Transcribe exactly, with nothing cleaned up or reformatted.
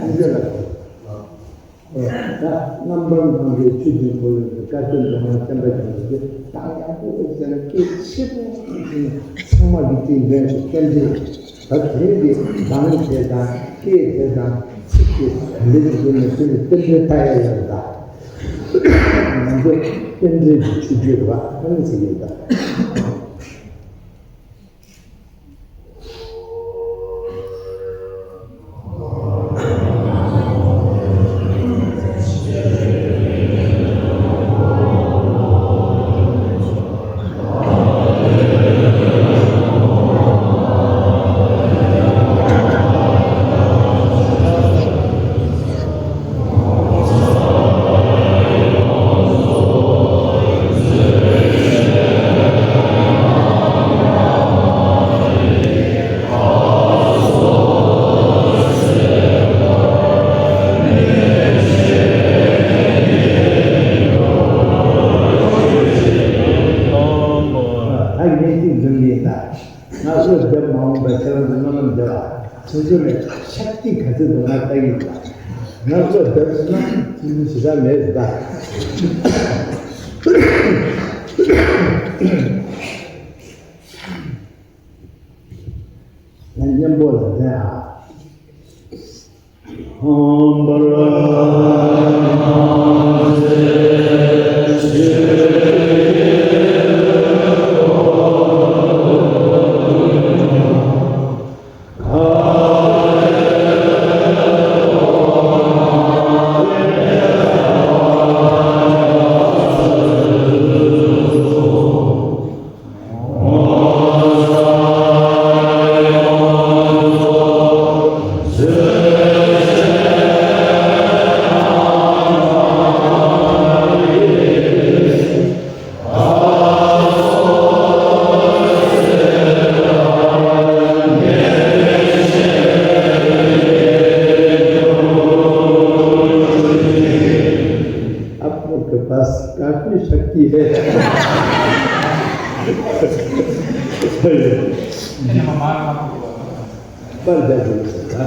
འདི་ལ། ད་རྣམ་པར་སྣང་མཛད་ཆོས་ཀྱི་འཁོར་ལོའི་བཀའ་བསྟན་སྒྲོལ་མ་བསྟན་པ་ཅན་གྱི་གདངས་ཡག་པོ་ཟེར་ན་སྐད་ཆེ་པོ་ཚང་མ་གི་རྟེན་འབྲེལ་གྱི་རྟེན་འབྲེལ། ད་དེ་གི་གདངས་དེ་དང་སྐད་དེ་དང་ཚིག་དེ་ག་འདྲ་ཞིག་ཡིན་ན་དེ་ནི་རྟེན་འབྲེལ་ལྟ་ཡ་ཡོད་ད། ང་ཚོ་རྟེན་འབྲེལ་གྱི་ཆོས་བརྒྱུད་རེད་པ། ཨ་ནི་ཟེར་གྱི་ཡོད་ད། ད་ངས་ཅིག་འཛིན་གྱི་ཡིན་ད། ང་ཚོ་བསྡད་མ་འོངས་པའི་ཁྱེད་རང་ཚོ་སྨོན་ལམ་འདེབས་ཨ། ཁྱེད་ཚོ་ནས་ཤག་ཏི་ག་ཚོད་འདུག་ང་ལྟ་གི་ཡིན་ད། ང་ཚོ་བསྡད་སོང་ན་ཁྱེད་ཚོ་ཞེ་དྲག་མེད་ཟེར་ད། ང་མཉམ་པོ་ལ་འདྲེན་ཨ། आपको के पास काफी शक्ति है। पर जा सकता।